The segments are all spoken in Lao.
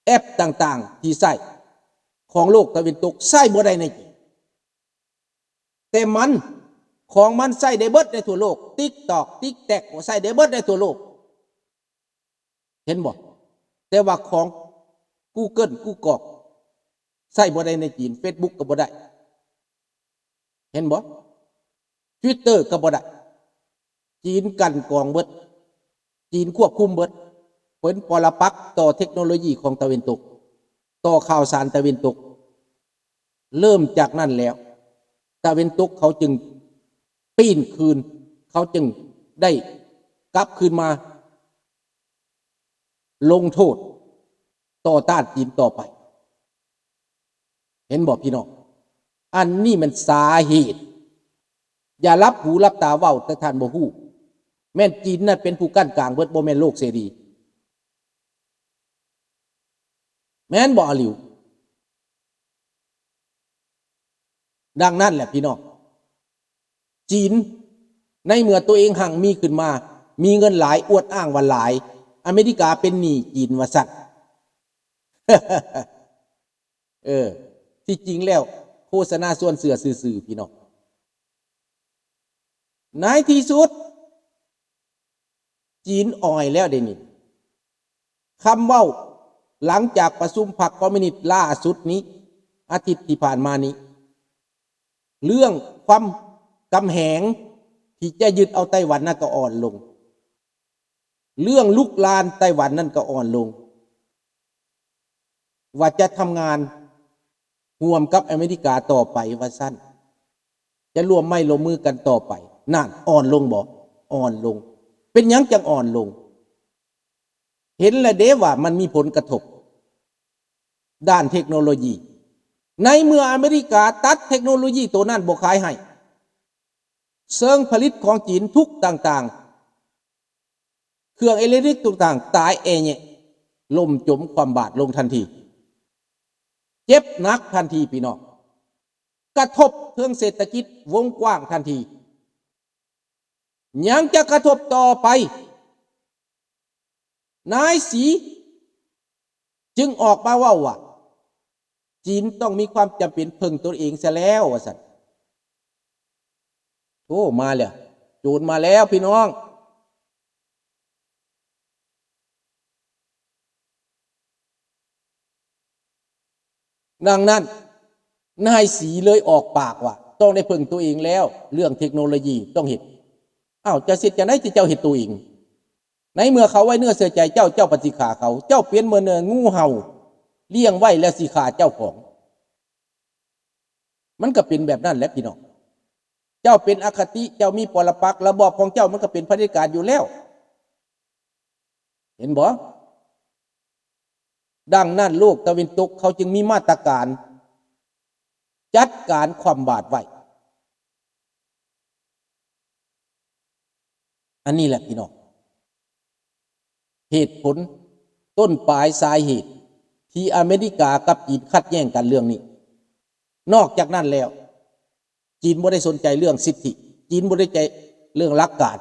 ແອັບຕ່າງໆທີ່ໃຊ້ຂອງໂລກຕາເວັນຕົກໃຊ້ບໍ່ໄດ້ໃນຈີນ. ແຕ່ມັນ ຂອງມັນໃຊ້ໄດ້ເບິດໃນທົ່ວໂລກ, TikTok TikTok ກໍໃຊ້ໄດ້ເບິດໃນທົ່ວໂລກ. ເຫັນບໍ່? ແຕ່ວ່າຂອງ Google Google ໃຊ້ບໍ່ໄດ້ໃນຈີນ, Facebook ກໍບໍ່ໄດ້. ເຫັນບໍ່? Twitter ກໍບໍ່ໄດ້. ຈີນກັ່ນກອງເບິດ, ຈີນຄວບຄຸມເບິດ, ເປັນປໍລະປັກຕໍ່ເທັກໂນໂລຢີຂອງຕາເວັນຕົກ, ຕໍ່ຂ່າວສານຕາເວັນຕົກ. ເລີ່ມຈາກນັ້ນແລ້ວ ຕາເວັນຕົກເຂົາຈຶ່ງປີ້ນຄືນ, ເຂົາຈຶ່ງໄດ້ກັບຄືນມາລົງໂທດຕໍ່ຕ້ານຈີນຕໍ່ໄປ. ເຫັນບໍ່ພີ່ນ້ອງ? ອັນນີ້ແມ່ນສາເຫດ. ຢ່າຫຼັບຫູຫຼັບຕາເວົ້າ ແຕ່ທ່ານບໍ່ຮູ້. ແມ່ນຈີນນັ້ນເປັນຜູ້ກັ້ນກາງເບິດ, ບໍ່ແມ່ນໂລກເສລີ. ແມ່ນບໍ່ອາລິວ? ດັ່ງນັ້ນແຫຼະພີ່ນ້ອງ, ຈີນ ໃນເມື່ອຕົວເອງຮັ່ງມີຂຶ້ນມາ, ມີເງິນຫຼາຍ, ອວດອ້າງວ່າຫຼາຍ, ອາເມລິກາເປັນໜີ້ຈີນວ່າຊັ້ນ. ເອີ ທີ່ຈິງແລ້ວໂຄສະນາຊວນເຊື່ອຊື່ໆ ພີ່ນ້ອງ. ໃນທີ່ສຸດ ຈີນອອຍແລ້ວເດນີ້. ຄຳເວົ້າຫຼັງຈາກປະຊຸມພັກຄອມມູນິດລ່າສຸດນີ້ ອາທິດທີ່ຜ່ານມານີ້, ເລື່ອງຄວາມກຳແຫງທີ່ຈະຍຶດເອົາໄຕ້ຫວັນນັ້ນກໍອ່ອນລົງ. ເລື່ອງລຸກລານໄຕ້ຫວັນນັ້ນກໍອ່ອນລົງ, ວ່າຈະທຳງານຮ່ວມກັບອາເມລິກາຕໍ່ໄປວ່າຊັ້ນ, ຈະຮ່ວມໄມ້ຮ່ວມມືກັນຕໍ່ໄປ. ນັ້ນ ອ່ອນລົງບໍ່? ອ່ອນລົງ. ເປັນຫຍັງຈັ່ງອ່ອນລົງ? ເຫັນແລ້ວເດ້ວ່າມັນມີຜົນກະທົບດ້ານເທັກໂນໂລຢີ. ໃນເມື່ອອາເມລິກາຕັດເທັກໂນໂລຢີໂຕນັ້ນບໍ່ຂາຍໃຫ້, ເຊິ່ງຜະລິດຂອງຈີນທຸກຕ່າງໆ, ເຄື່ອງເອເລັກຕຣິກຕ່າງໆ ຕາຍແອແຍະ, ລົ້ມຈົມຄວ່ຳບາດລົງທັນທີ, ເຈັບໜັກທັນທີພີ່ນ້ອງ, ກະທົບເຖິງເສດຖະກິດວົງກວ້າງທັນທີ. ຍັງຈະກະທົບຕໍ່ໄປ. ນາຍສີຈຶ່ງອອກມາເວົ້າວ່າ ຈີນຕ້ອງມີຄວາມຈຳເປັນເພິ່ງຕົນເອງຊະແລ້ວ ວ່າຊັ້ນ. ໂອ້ ມາແລ້ວ, ໂຈນມາແລ້ວພີ່ນ້ອງ. ດັ່ງນັ້ນ ນາຍສີເລີຍອອກປາກວ່າ ຕ້ອງໄດ້ເພິ່ງຕົວເອງແລ້ວ, ເລື່ອງເທັກໂນໂລຢີຕ້ອງເຮັດ. ອ້າວ ເຈົ້າຊິເຮັດຈັ່ງໃດ ເຈົ້າເຮັດຕົວເອງ? ໃນເມື່ອເຂົາໄວ້ເນື້ອເຊື່ອໃຈເຈົ້າ, ເຈົ້າປະຕິຄາເຂົາ, ເຈົ້າປ່ຽນເໝືອນງູເຫົ່າລ້ຽງໄວ້ແລ້ວຊິຂ້າເຈົ້າຂອງ. ມັນກໍເປັນແບບນັ້ນແຫຼະພີ່ນ້ອງ. ເຈົ້າເປັນອະຄະຕິ, ເຈົ້າມີປໍລະປັກ, ລະບອບຂອງເຈົ້າມັນກໍເປັນຜະເດັດການຢູ່ແລ້ວ. ເຫັນບໍ່? ດັ່ງນັ້ນໂລກຕາເວັນຕົກເຂົາຈຶ່ງມີມາດຕະການຈັດການຄວ່ຳບາດໄວ້. ອັນນີ້ແຫຼະພີ່ນ້ອງ, ເຫດຜົນ ຕົ້ນປາຍສາເຫດທີ່ອາເມລິກາກັບຈີນຂັດແຍ່ງກັນເລື່ອງນີ້. ນອກຈາກນັ້ນແລ້ວ ຈີນບໍ່ໄດ້ສົນໃຈເລື່ອງສິດທິ, ຈີນບໍ່ໄດ້ໃຈເລື່ອງຫຼັກການ,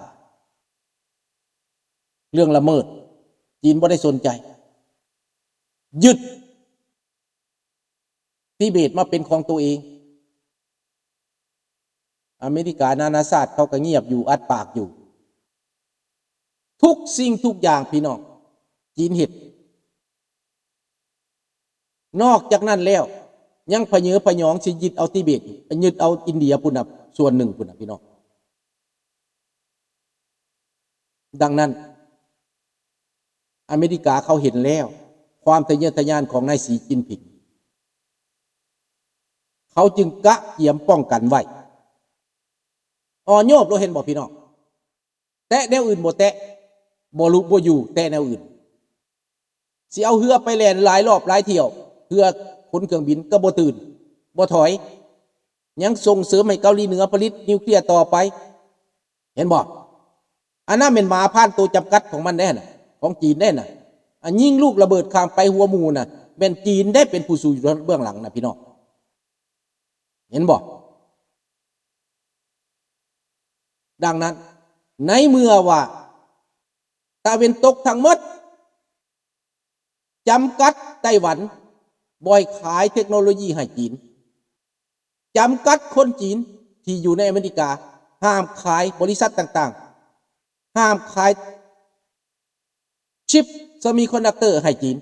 ເລື່ອງລະເມີດ ຈີນບໍ່ໄດ້ສົນໃຈ, ຍຶດ ທິເບດມາເປັນຂອງໂຕເອງ. ອາເມລິການານາຊາດເຂົາກໍງຽບຢູ່, ອັດປາກຢູ່. ທຸກສິ່ງທຸກຢ່າງພີ່ນ້ອງ, ຈີນເຮັດ. ນອກຈາກນັ້ນແລ້ວ ຍັງພະເຍີພະຍອງຊິຍຶດເອົາທິເບດ, ຍຶດເອົາອິນເດຍພຸ້ນນະ, ສ່ວນໜຶ່ງພຸ້ນນະພີ່ນ້ອງ. ດັ່ງນັ້ນ ອາເມລິກາເຂົາເຫັນແລ້ວຄວາມທະເຍີທະຍານຂອງນາຍສີຈິ້ນຜິງ, ເຂົາຈຶ່ງກະກຽມປ້ອງກັນໄວ້. ອ່ອນໂຍບໂລດ, ເຫັນບໍ່ພີ່ນ້ອງ? ແຕະແນວອື່ນບໍ່ແຕະ, ບໍ່ລຸບໍ່ຢູ່, ແຕະແນວອື່ນ. ຊິເອົາເຮືອໄປແລ່ນຫຼາຍລອບຫຼາຍຖ້ຽວ, ເຮືອຂົນເຄື່ອງບິນກໍບໍ່ຕື່ນ ບໍ່ຖອຍ, ຍັງສົ່ງເສີມໃຫ້ເກົາຫຼີເໜືອຜະລິດນິວເຄລຍຕໍ່ໄປ. ເຫັນບໍ່? ອັນນັ້ນແມ່ນໝາພານໂຕຈຳກັດຂອງມັນເດ້ນະ, ຂອງຈີນເດ້ນະ. ອັນຍິງລູກລະເບີດຂ້າມໄປຫົວໝູ່ນະ, ແມ່ນຈີນເດ້ເປັນຜູ້ສູ້ຢູ່ເບື້ອງຫຼັງນະ ພີ່ນ້ອງ. ເຫັນບໍ່? ດັ່ງນັ້ນ ໃນເມື່ອວ່າຕາເວັນຕົກທັງໝົດຈຳກັດ ໄຕ້ຫວັນບໍ່ໃຫ້ຂາຍເຕັກໂນໂລຢີໃຫ້ຈີນ, ຈຳກັດຄົນຈີນທີ່ຢູ່ໃນອາເມລິກາ, ຫ້າມຂາຍບໍລິສັດຕ່າງໆ, ຫ້າມຂາຍຊິບເຊມິຄອນດັກເຕີໃຫ້ຈີນ.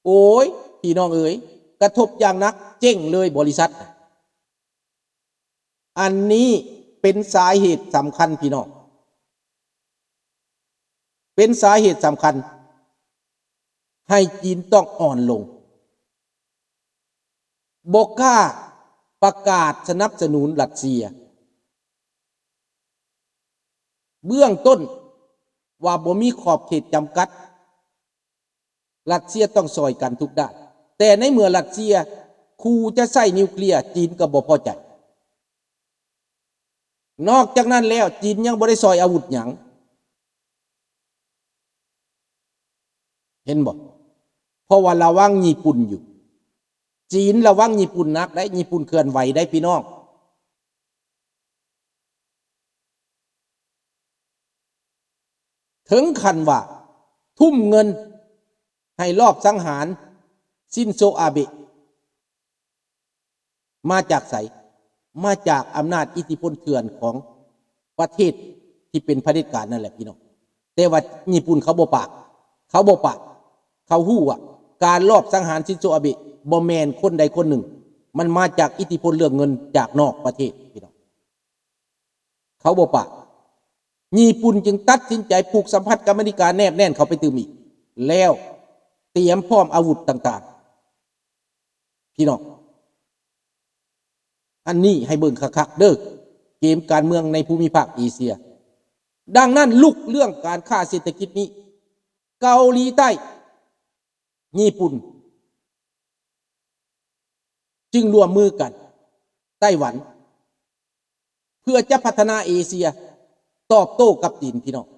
ໂອ້ຍ ພີ່ນ້ອງເອີຍ, ກະທົບຢ່າງໜັກ, ເຈັງເລີຍບໍລິສັດ. ອັນນີ້ເປັນສາເຫດສຳຄັນ ພີ່ນ້ອງ, ເປັນສາເຫດສຳຄັນໃຫ້ຈີນຕ້ອງອ່ອນລົງ, ບໍ່ກ້າປະກາດສະໜັບສະໜູນຣັດເຊຍ. ເບື້ອງຕົ້ນວ່າບໍ່ມີຂອບເຂດຈຳກັດ, ຣັດເຊຍຕ້ອງຊ່ອຍກັນທຸກດ້ານ, ແຕ່ໃນເມື່ອຣັດເຊຍຂູ່ຈະໃຊ້ນິວເຄລຍ, ຈີນກໍບໍ່ພໍໃຈ. ນອກຈາກນັ້ນແລ້ວ, ຈີນຍັງບໍ່ໄດ້ຊ່ອຍອາວຸດຫຍັງ, ເຫັນບໍ່? ເພາະວ່າລະວັງຍີ່ປຸ່ນຢູ່, ຈີນລະວັງຍີ່ປຸ່ນໜັກໄດ໋, ຍີ່ປຸ່ນເຄື່ອນໄຫວໄດ໋ ພີ່ນ້ອງ. ເຖິງຂັ້ນວ່າທຸ່ມເງິນໃຫ້ລອບສັງຫານຊິນໂຊອາເບະ ມາຈາກໃສ? ມາຈາກອຳນາດອິດທິພົນເຖື່ອນຂອງປະເທດທີ່ເປັນຜະເດັດການນັ້ນແຫຼະ ພີ່ນ້ອງ. ແຕ່ວ່າຍີ່ປຸ່ນເຂົາບໍ່ປາກ, ເຂົາບໍ່ປາກ, ເຂົາຮູ້ວ່າການລອບສັງຫານຊິນໂຊອາເບະບໍ່ແມ່ນຄົນໃດຄົນໜຶ່ງ, ມັນມາຈາກອິດທິພົນເລື່ອງເງິນຈາກນອກປະເທດ ພີ່ນ້ອງ. ເຂົາບໍ່ປາກ. ຍີ່ປຸ່ນຈຶ່ງຕັດສິນໃຈຜູກສຳພັນກັບອາເມລິກາແນບແໜ້ນເຂົ້າໄປຕື່ມອີກ, ແລ້ວຕຽມພ້ອມອາວຸດຕ່າງໆ. ພີ່ນ້ອງ, ອັນນີ້ໃຫ້ເບິ່ງຄັກໆເດີ້, ເກມການເມືອງໃນພູມິພາກເອເຊຍ. ດັ່ງນັ້ນ ລຸກເລື່ອງການຄ້າເສດຖະກິດນີ້, ເກົາຫຼີໃຕ້, ຍີ່ປຸ່ນ ຈຶ່ງຮ່ວມມືກັນ ໄຕ້ຫວັນ ເພື່ອຈະພັດທະນາເອເຊຍ ຕອບໂຕ້ກັບຈີນ ພີ່ນ້ອງ.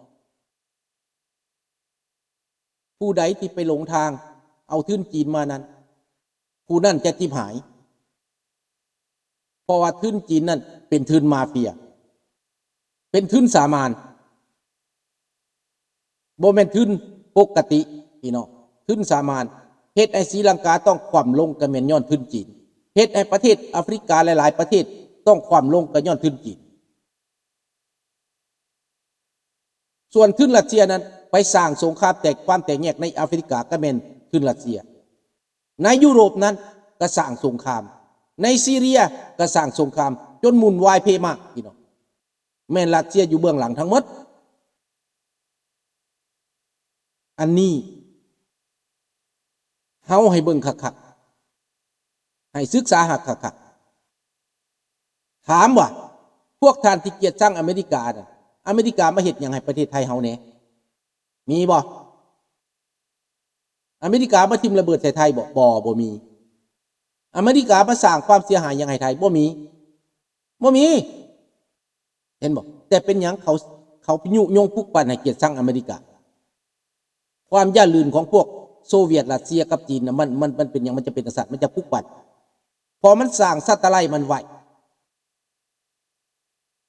ຜູ້ໃດທີ່ໄປຫຼົງທາງເອົາທຶນຈີນມານັ້ນ, ຜູ້ນັ້ນຈະຈິບຫາຍ. ເພາະວ່າທຶນຈີນນັ້ນເປັນທຶນມາເຟຍ, ເປັນທຶນສາມານ, ບໍ່ແມ່ນທຶນປົກກະຕິ ພີ່ນ້ອງ, ທຶນສາມານ. ເຮັດໃຫ້ສີລັງກາຕ້ອງຄວ່ຳລົງກໍແມ່ນຍ້ອນທຶນຈີນ, ເຮັດໃຫ້ປະເທດອາຟຣິກາຫຼາຍໆປະເທດຕ້ອງຄວ່ຳລົງກໍຍ້ອນທຶນຈີນ. ສ່ວນທຶນຣັດເຊຍນັ້ນ ໄປສ້າງສົງຄາມແຕກ ຄວາມແຕກແຍກໃນອາຟຣິກາກໍແມ່ນທຶນຣັດເຊຍ, ໃນຢູໂຣບນັ້ນກໍສ້າງສົງຄາມ, ໃນຊີເຣຍກໍສ້າງສົງຄາມ ຈົນວຸ່ນວາຍເພມາກ ພີ່ນ້ອງ. ແມ່ນຣັດເຊຍຢູ່ເບື້ອງຫຼັງທັງໝົດ. ອັນນີ້ເຮົາໃຫ້ເບິ່ງຄັກໆ, ໃຫ້ສຶກສາຫາຄັກໆ. ຖາມວ່າ ພວກທ່ານທີ່ກຽດຊັງອາເມລິການະ, ອາເມລິກາມາເຮັດຫຍັງໃຫ້ປະເທດໄທເຮົາແດ່? ມີບໍ່? ອາເມລິກາມາຖິ້ມລະເບີດໃສ່ໄທບໍ່? ບໍ່, ບໍ່ມີ. ອາເມລິກາມາສ້າງຄວາມເສຍຫາຍຫຍັງໃຫ້ໄທ? ບໍ່ມີ, ບໍ່ມີ. ເຫັນບໍ່? ແຕ່ເປັນຫຍັງເຂົາ, ເຂົາຍຸຍົງປຸກປັ່ນໃຫ້ກຽດຊັງອາເມລິກາ? ຄວາມຢ້ານລື່ນຂອງພວກໂຊວຽດ, ຣັດເຊຍກັບຈີນນະ, ມັນ, ມັນ, ມັນເປັນຫຍັງ? ມັນຈະເປັນກະສັດ, ມັນຈະປຸກປັ່ນ. ເພາະມັນສ້າງຊັດເທໄລມັນໄວ້.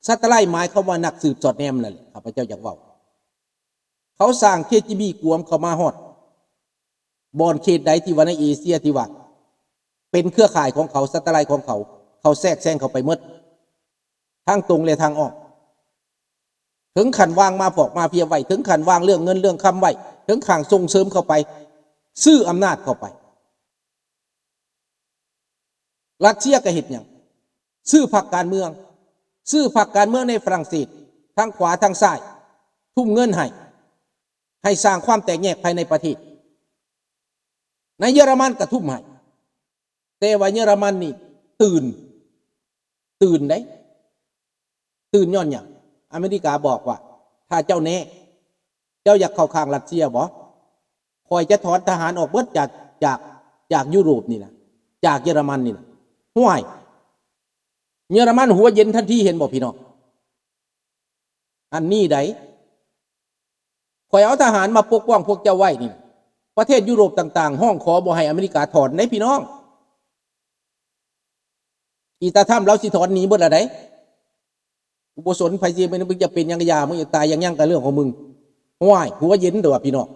ຊັດເທໄລໝາຍຄວາມວ່ານັກສືບສອດແນມນັ້ນແຫຼະ, ຂ້າພະເຈົ້າຢາກເວົ້າ. ເຂົາສ້າງ ເຄຈີບີ ກວມເຂົ້າມາຮອດບ່ອນເຂດໃດທີ່ວ່າໃນເອເຊຍທີ່ວ່າເປັນເຄືອຂ່າຍຂອງເຂົາ, ຊັດເທໄລຂອງເຂົາ, ເຂົາແຊກແຊງເຂົ້າໄປໝົດ, ທາງຕົງ ແລະ ທາງອ້ອມ. ເຖິງຂັ້ນວາງມາຟອກມາເຟຍໄວ້, ເຖິງຂັ້ນວາງເລື່ອງເງິນເລື່ອງຄຳໄວ້, ເຖິງຂັ້ນສົ່ງເສີມເຂົ້າໄປ, ຊື້ອຳນາດເຂົ້າໄປ. ຣັດເຊຍກໍເຮັດຫຍັງ? ຊື້ພັກການເມືອງ, ຊື້ພັກການເມືອງໃນຝຣັ່ງເສດ, ທາງຂວາທາງຊ້າຍ, ທຸ່ມເງິນໃຫ້, ໃຫ້ສ້າງຄວາມແຕກແຍກພາຍໃນປະເທດ. ໃນເຢຍລະມັນກໍທຸ່ມໃຫ້, ແຕ່ວ່າເຢຍລະມັນນີ້ຕື່ນ, ຕື່ນເດ້. ຕື່ນຍ້ອນຫຍັງ? ອາເມລິກາບອກວ່າ ຖ້າເຈົ້າແນະ, ເຈົ້າຢາກເຂົ້າຂ້າງຣັດເຊຍບໍ? ຂ້ອຍຈະຖອນທະຫານອອກເບິດຈາກ, ຈາກ, ຈາກຢູໂຣບນີ້ນະ, ຈາກເຢຍລະມັນນີ້ນະ. ຫ້ວຍ! ເຢຍລະມັນຫົວເຢັນທັນທີ, ເຫັນບໍ່ພີ່ນ້ອງ? ອັນນີ້ໃດ໋ ຂ້ອຍເອົາທະຫານມາປົກປ້ອງພວກເຈົ້າໄວ້ນີ້ນະ. ປະເທດຢູໂຣບຕ່າງໆ ຮ້ອງຂໍບໍ່ໃຫ້ອາເມລິກາຖອນເດ້ພີ່ນ້ອງ. ອີຕາທຳລາວຊິຖອນໜີເບິດລະໃດ໋. ກູບໍ່ສົນໃຜຊິເປັນ, ມຶງຈະເປັນຫຍັງກະຢ່າ, ມຶງຈະຕາຍຢ່າງຫຍັງກະເລື່ອງຂອງມຶງ. ຫ້ວຍ! ຫົວເຢັນໂດດວ່າພີ່ນ້ອງ.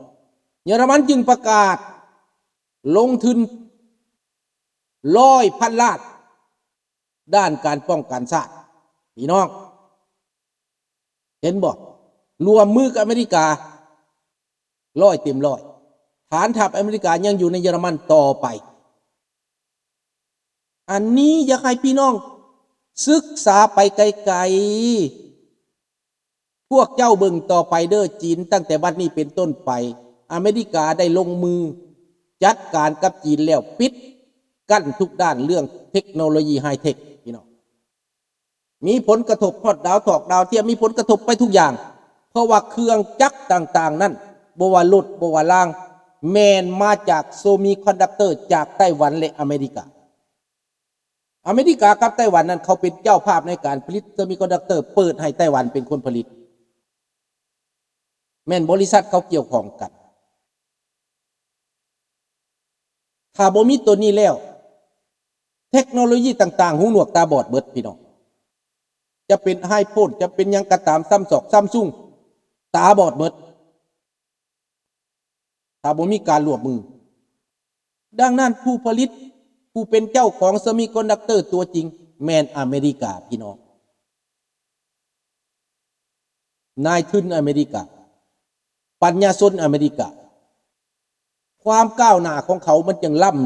ເຢຍລະມັນຈຶ່ງປະກາດ ລົງທຶນຮ້ອຍພັນລ້ານ ດ້ານການປ້ອງກັນຊາດ. ພີ່ນ້ອງ ເຫັນບໍ່? ຮ່ວມມືກັບອາເມລິກາ ຮ້ອຍເຕັມຮ້ອຍ. ຖານທັບອາເມລິກາຍັງຢູ່ໃນເຢຍລະມັນຕໍ່ໄປ. ອັນນີ້ຢາກໃຫ້ພີ່ນ້ອງສຶກສາໄປໄກໆ. ພວກເຈົ້າເບິ່ງຕໍ່ໄປເດີ້ ຈີນ, ຕັ້ງແຕ່ບັດນີ້ເປັນຕົ້ນໄປ ອາເມລິກາໄດ້ລົງມືຈັດການກັບຈີນແລ້ວ ປິດກັ້ນທຸກດ້ານເລື່ອງເທັກໂນໂລຢີໄຮເທັກ ພີ່ນ້ອງ. ມີຜົນກະທົບຮອດດາວຖອກດາວທຽມ, ມີຜົນກະທົບໄປທຸກຢ່າງ, ເພາະວ່າເຄື່ອງຈັກຕ່າງໆນັ້ນ ບໍ່ວ່າລົດ ບໍ່ວ່າລາງ ແມ່ນມາຈາກເຊມິຄອນດັກເຕີຈາກໄຕ້ຫວັນ ແລະ ອາເມລິກາ. ອາເມລິກາກັບໄຕ້ຫວັນນັ້ນ ເຂົາເປັນເຈົ້າພາບໃນການຜະລິດເຊມິຄອນດັກເຕີ, ເປີດໃຫ້ໄຕ້ຫວັນເປັນຄົນຜະລິດ, ແມ່ນບໍລິສັດເຂົາກ່ຽວຂ້ອງກັນ. ຖ້າບໍ່ມີໂຕນີ້ແລ້ວ ເທັກໂນໂລຢີຕ່າງໆ ຫູໜວກຕາບອດເບິດ ພີ່ນ້ອງ. ຈະເປັນໄອໂຟນ ຈະເປັນຫຍັງກໍຕາມ, ຊຳຊອກ ຊຳຊຸງ ຕາບອດເບິດ ຖ້າບໍ່ມີການຮ່ວມມື. ດັ່ງນັ້ນ ຜູ້ຜະລິດ ຜູ້ເປັນເຈົ້າຂອງເຊມິຄອນດັກເຕີຕົວຈິງ ແມ່ນອາເມລິກາ ພີ່ນ້ອງ. ນາຍທຶນອາເມລິກາ, ປັນຍາຊົນອາເມລິກາ, ຄວາມກ້າວໜ້າຂອງເຂົາມັນຈຶ່ງລ້ຳ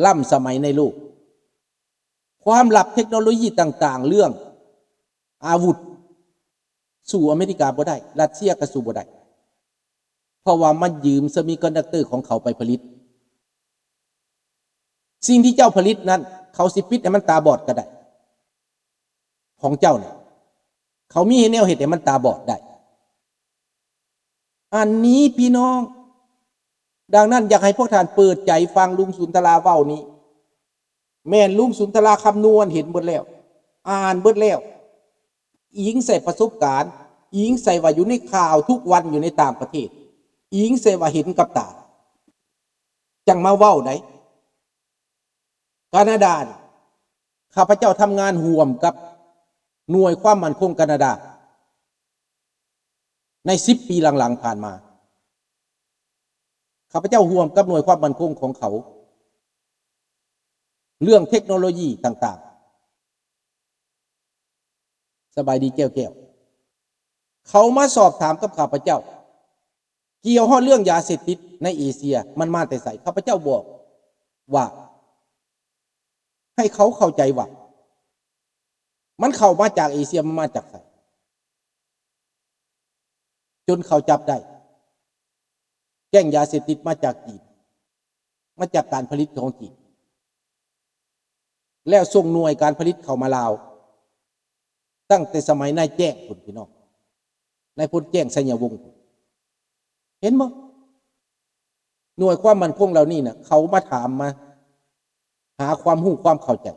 ລ້ຳສະໄໝໃນໂລກ. ຄວາມລັບເທັກໂນໂລຢີຕ່າງໆ ເລື່ອງອາວຸດ ສູ້ອາເມລິກາບໍ່ໄດ້, ຣັດເຊຍກໍສູ້ບໍ່ໄດ້, ເພາະວ່າມັນຢືມເຊມິຄອນດັກເຕີຂອງເຂົາໄປຜະລິດ. ສິ່ງທີ່ເຈົ້າຜະລິດນັ້ນ ເຂົາຊິປິດໃຫ້ມັນຕາບອດກໍໄດ້. ຂອງເຈົ້ານີ້ ເຂົາມີໃຫ້ແນວເຮັດໃຫ້ມັນຕາບອດໄດ້. ອັນນີ້ພີ່ນ້ອງ, ດັ່ງນັ້ນ ຢາກໃຫ້ພວກທ່ານເປີດໃຈຟັງລຸງສຸນທະລາເວົ້ານີ້. ແມ່ນລຸງສຸນທະລາຄຳນວນເຫັນເບິດແລ້ວ, ອ່ານເບິດແລ້ວ, ອີງໃສ່ປະສົບການ, ອີງໃສ່ວ່າຢູ່ໃນຂ່າວທຸກວັນຢູ່ໃນຕ່າງປະເທດ, ອີງໃສ່ວ່າເຫັນກັບຕາ, ຈັ່ງມາເວົ້າໄດ໋. ການາດານີ້ ຂ້າພະເຈົ້າທຳງານຮ່ວມກັບໜ່ວຍຄວາມໝັ້ນຄົງການາດາ ໃນສິບປີຫຼັງໆຜ່ານມາ. ຂ້າພະເຈົ້າຮ່ວມກັບໜ່ວຍຄວາມໝັ້ນຄົງຂອງເຂົາ ເລື່ອງເທັກໂນໂລຢີຕ່າງໆ. ສະບາຍດີແກ້ວແກ້ວ. ເຂົາມາສອບຖາມກັບຂ້າພະເຈົ້າ ກ່ຽວຮອດເລື່ອງຢາເສບຕິດໃນເອເຊຍ ມັນມາແຕ່ໃສ? ຂ້າພະເຈົ້າບອກວ່າ ໃຫ້ເຂົາເຂົ້າໃຈວ່າ ມັນເຂົ້າມາຈາກເອເຊຍ, ມັນມາຈາກໃສ? ຈົນເຂົາຈັບໄດ້ ແກ້ງຢາເສບຕິດມາຈາກຈີນ, ມາຈາກການຜະລິດຂອງຈີນ, ແລ້ວສົ່ງໜ່ວຍການຜະລິດເຂົ້າມາລາວ ຕັ້ງແຕ່ສະໄໝນາຍແຈ້ງພຸ້ນ ພີ່ນ້ອງ, ນາຍພົນແຈ້ງ ໄຊຍະວົງ ເຫັນບໍ່? ໜ່ວຍຄວາມໝັ້ນຄົງເຫຼົ່ານີ້ນະ ເຂົາມາຖາມ ມາຫາຄວາມຮູ້ຄວາມເຂົ້າໃຈ.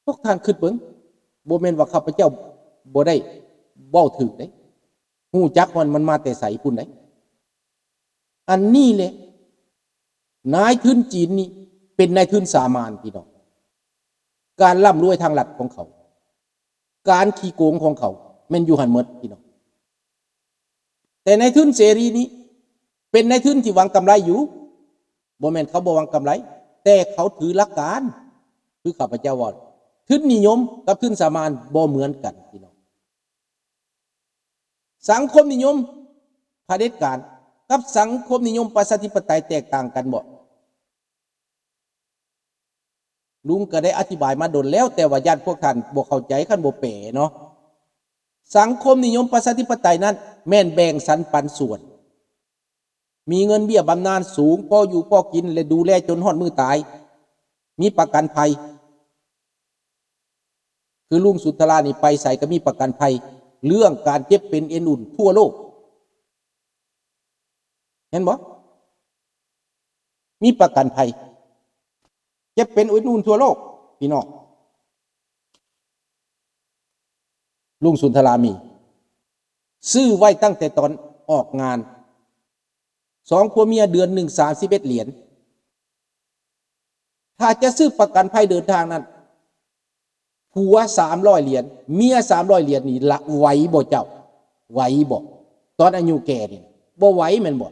ພວກທ່ານຄິດເບິ່ງ, ບໍ່ແມ່ນວ່າຂ້າພະເຈົ້າບໍ່ໄດ້ເວົ້າຖືກເດ້, ຮູ້ຈັກວ່າມັນມາແຕ່ໃສພຸ້ນໃດ. ອັນນີ້ແຫຼະ ນາຍທຶນຈີນນີ້ເປັນນາຍທຶນສາມານ ພີ່ນ້ອງ. ການລ່ຳລວຍທາງລັດຂອງເຂົາ, ການຂີ້ໂກງຂອງເຂົາ ແມ່ນຢູ່ຫັ້ນໝົດ ພີ່ນ້ອງ. ແຕ່ນາຍທຶນເສລີນີ້ ເປັນນາຍທຶນທີ່ຫວັງກຳໄລຢູ່, ບໍ່ແມ່ນເຂົາບໍ່ຫວັງກຳໄລ, ແຕ່ເຂົາຖືຫຼັກການ ຄືຂ້າພະເຈົ້າເວົ້າ, ທຶນນິຍົມກັບທຶນສາມານບໍ່ເໝືອນກັນ ພີ່ນ້ອງ. ສັງຄົມນິຍົມຜະເດັດການກັບສັງຄົມນິຍົມປະຊາທິປະໄຕແຕກຕ່າງກັນບໍ່? ລຸງກໍໄດ້ອະທິບາຍມາດົນແລ້ວ, ແຕ່ວ່າຢ້ານພວກທ່ານບໍ່ເຂົ້າໃຈ, ຄັນບໍ່ແປເນາະ. ສັງຄົມນິຍົມປະຊາທິປະໄຕນັ້ນ ແມ່ນແບ່ງສັນປັນສ່ວນ, ມີເງິນເບ້ຍບຳນານສູງ, ພໍຢູ່ພໍກິນ ແລະ ດູແລຈົນຮອດມື້ຕາຍ, ມີປະກັນໄພ. ຄືລຸງສຸນທະລານີ້ໄປໃສກໍມີປະກັນໄພເລື່ອງການເຈັບເປັນເອັນອຸ່ນທົ່ວໂລກ. ເຫັນບໍ່? ມີປະກັນໄພເຈັບເປັນເອັນອຸ່ນທົ່ວໂລກ ພີ່ນ້ອງ. ລຸງສຸນທະລາມີ ຊື້ໄວ້ຕັ້ງແຕ່ຕອນອອກງານ ສອງຜົວເມຍເດືອນໜຶ່ງສາມສິບເອັດຫຼຽນ. ຖ້າຈະຊື້ປະກັນໄພເດີນທາງນັ້ນ ຜົວສາມຮ້ອຍຫຼຽນ ເມຍສາມຮ້ອຍຫຼຽນນີ້ ລະໄຫວບໍ່ເຈົ້າ? ໄຫວບໍ່? ຕອນອາຍຸແກ່ນີ້ ບໍ່ໄຫວແມ່ນບໍ່?